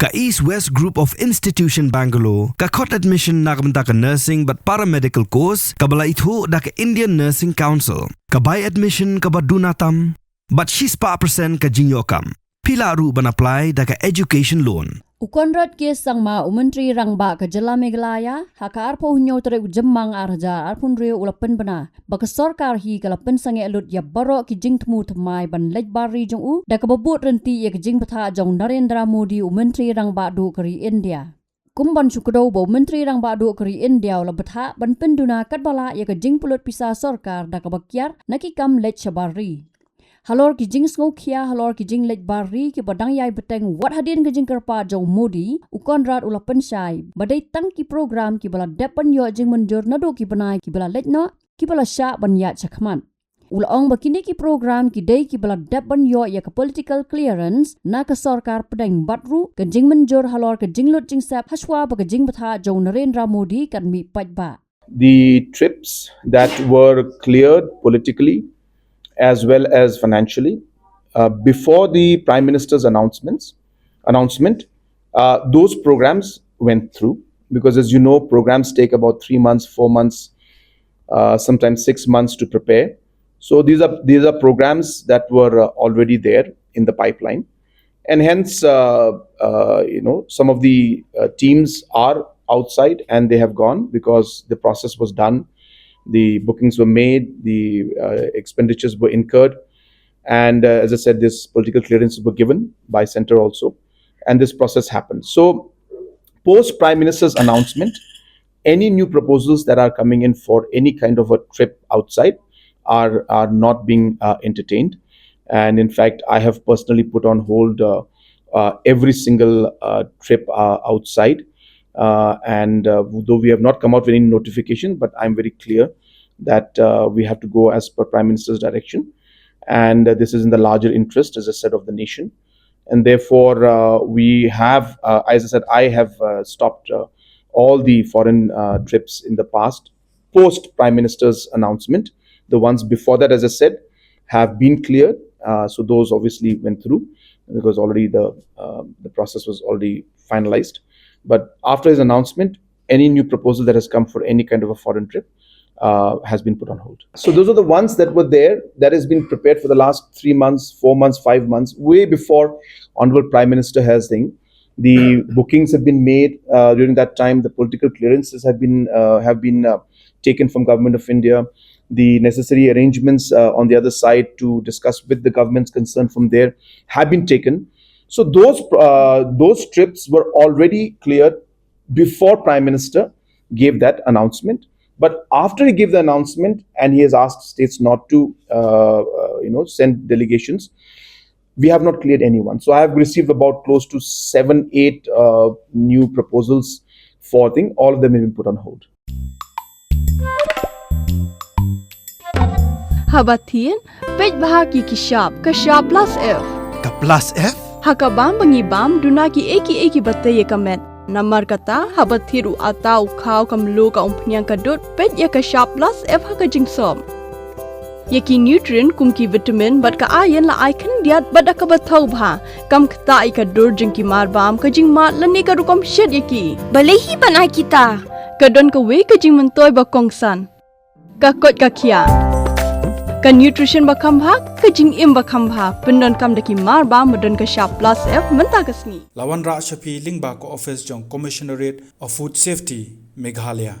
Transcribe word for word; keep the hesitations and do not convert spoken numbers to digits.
Ka East West Group of Institution Bangalore ka khot admission na ka bynta ka nursing bad paramedical course kaba la ithuh da ka Indian Nursing Council. Ka bai admission kaba duna tam bad shispah percent ka jingïoh kam. Phi lah ruh ban apply da ka education loan. U Conrad K Sangma, u Myntri Rangbah ka Jylla Meghalaya, ha ka arphew hynñiew tarik u Jymmang ar hajar arphew hynriew u la pynbna ba ka sorkar hi ka la pynsangeh lut ïa baroh ki jingthmu thymmai ban leit bar ri jong u da kaba bud ryntih ïa ka jingbthah jong u Narendra Modi, u Myntri Rangbah duh ka ri India. Kum ban shu kdew ba u Myntri Rangbah duh ka ri India u la bthah ban pynduna katba lah ïa ka jingpynlut pisa sorkar da kaba kiar na ki kam leit shabar ri. Halor ki jingsngewkhia halor ki jingleit bar ri kiba dang ïai bteng wat hadien ka jingkyrpad jong u Modi, u Conrad u la pynshai ba dei tang ki program kiba la dep ban ïoh jingmynjur naduh ki bnai kiba la leit noh, kiba la shah ban ïaid shakhmat. U la ong ba kine ki program ki dei kiba la dep ban ïoh ïa ka political clearance na ka sorkar pdeng bad ruh ka jingmynjur halor ka jinglut jingsep hashwa ba ka jingbthah jong u Narendra Modi kan mih paidbah. The trips that were cleared politically as well as financially, uh, before the Prime Minister's announcements, announcement, uh, those programs went through, because, as you know, programs take about three months, four months, uh, sometimes six months to prepare. So these are, these are programs that were, uh, already there in the pipeline, and hence, uh, uh, you know, some of the, uh, teams are outside and they have gone because the process was done, the bookings were made, the, uh, expenditures were incurred, and, uh, as I said, this political clearances were given by centre also, and this process happened. So, post Prime Minister's announcement, any new proposals that are coming in for any kind of a trip outside are, are not being, uh, entertained. And in fact, I have personally put on hold, uh, uh, every single, uh, trip, uh, outside. Uh, and, uh, though we have not come out with any notification, but I'm very clear that, uh, we have to go as per Prime Minister's direction. And, uh, this is in the larger interest, as I said, of the nation. And therefore, uh, we have, uh, as I said, I have, uh, stopped, uh, all the foreign, uh, trips in the past, post Prime Minister's announcement. The ones before that, as I said, have been cleared. Uh, so those obviously went through because already the, uh, the process was already finalized. But after his announcement, any new proposal that has come for any kind of a foreign trip, uh, has been put on hold. So those are the ones that were there, that has been prepared for the last three months, four months, five months, way before Honorable Prime Minister has thing. The bookings have been made, uh, during that time. The political clearances have been, uh, have been, uh, taken from Government of India. The necessary arrangements, uh, on the other side to discuss with the governments concerned from there have been taken. So those, uh, those trips were already cleared before Prime Minister gave that announcement. But after he gave the announcement and he has asked states not to, uh, uh, you know, send delegations, we have not cleared anyone. So I have received about close to seven, eight, uh, new proposals for thing. All of them have been put on hold. Haba thied, peit bha ki ki shap, ka shap plus F. Ka plus F? Ha ka bam ba ngi bam, duna ki ei ki ei ki ba tei ïa ka met. Namar kata, haba thied u atta, u khaw, ka mluh, ka umphniang, ka dud, peit ïa ka shap plus F ha ka jingsop. Ïa ki nutrient kum ki vitamin bad ka iron la ai khyndiat bad da kaba thaw bha. Kam ktah ïa ka dur jong ki marbam, ka jingmad lane ka rukom shet ïa ki. Balei hi ban ai kita? Ka don kawei ka jingmyntoi ba kongsan. Ka koit ka khiah. Ka nutrition ba kham bha, ka jingim ba kham bha. Pyndonkam da ki marbam ba don ka shap plus F mynta ka sngi. La wanrah sha phi lyngba ka office jong Commissionerate of Food Safety, Meghalaya.